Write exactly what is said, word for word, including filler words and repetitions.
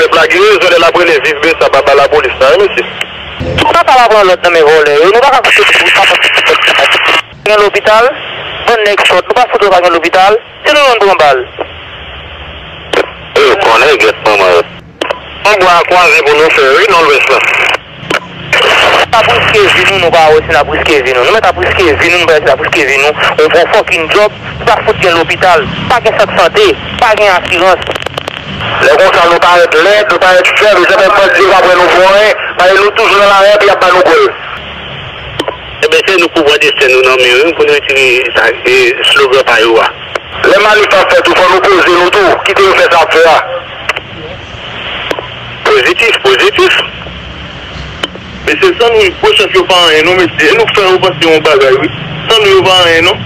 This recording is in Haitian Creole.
Pèp la gen rezon lè l ap rele viv Besa, pa ba lapolis la, wi, mesye. Papa la pran lòd nan men vòlè yo. Nou pa ka koute pou papa. Gen lopital, bann nèg sòt, nou pa fout wè pa gen lopital. Se nou menm pran bal. E yo konnen gèt manman yo. Yon bwa kwaze pou nou fè, wi, nan lwès la. Apriske vi nou, nou pa wè si n apriske vi nou. Nou mèt apriske vi nou, nou pa wè si n apriske vi nou. On fon fucking job, pa fout gen lopital, pa gen sant sante, pa gen asirans. Lè konsa nou parèt lèd, nou parèt fèb, e se menm bandi yo pa pran nou pou anyen, paske nou toujou nan lari epi y ap ba nou gòl. Ebyen, se nou pou pran desten nou nan men yo, pou nou retire sa, e, slogan pa yo a. Lè manif ap fèt, tou fò nou poze nou tou, kite yo fè sa y ap fè a. Pozitif, pozitif. Mesye, san nou, gwo chèf yo pa anyen non, mesye. E nou k fè yo panse yon bagay, wi. San nou, yo pa anyen non.